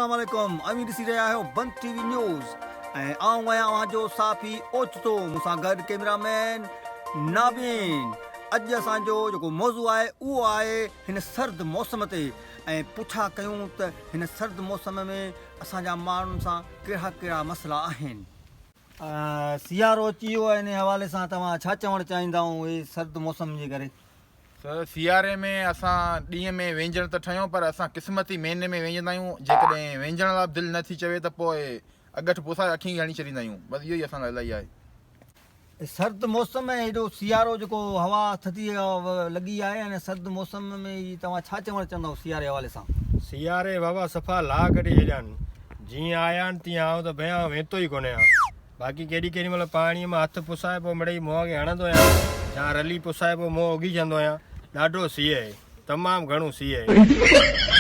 السلام عليڪم اوهين ڏسي رهيا آهيو بند ٽي وي نيوز ۽ آئون آهيان اوهان جو صحافي اوچتو مون سان گڏ ڪيمرا مين نابين اڄ اسان جو جيڪو موضوع آهي اهو آهي هن سرد موسم تي ۽ پڇا ڪيون ته هن سرد موسم ۾ اسان جا ماڻهن سان ڪهڙا ڪهڙا مسئلا آهن. سيارو اچي ويو آهي انهي حوالي سان توهان ڇا چوڻ چاهيندا هي سرد موسم جي ڪري. سر سياري ۾ اسان ڏينهن ۾ وينجڻ ته ٺهيون پر اسان قسمتي مهيني ۾ وينجندا آهيون جيڪڏهن وينجڻ لاء به دل نه ٿي چوي ته پوء اڳٺ پسائي اکين کي هڻي ڇڏيندا آهيون بس اهو ئي اسان لاء الاهي آهي. سرد موسم ۽ هيڏو سيارو جيڪو هوا ٿڌي لڳي آهي ۽ سرد موسم ۾ هي توهان ڇا چوڻ چوندؤ سياري حوالي سان. سياري بابا صفا لاهه ڪڍي ڇڏيا آهن جيئن آيا آهن تيئن آئون ته ڀيان ويتو ئي ڪونهي آن باقي ڪيڏي ڪيڏي مهل پاڻي مان هٿ پسائي پوء مڙئي منهن کي هڻندو آهيان يا رلي پسائي پوء منهن اگهي ڇڏندو آهيان ڏاڍو سيء آهي تمام گهڻو سيء آهي.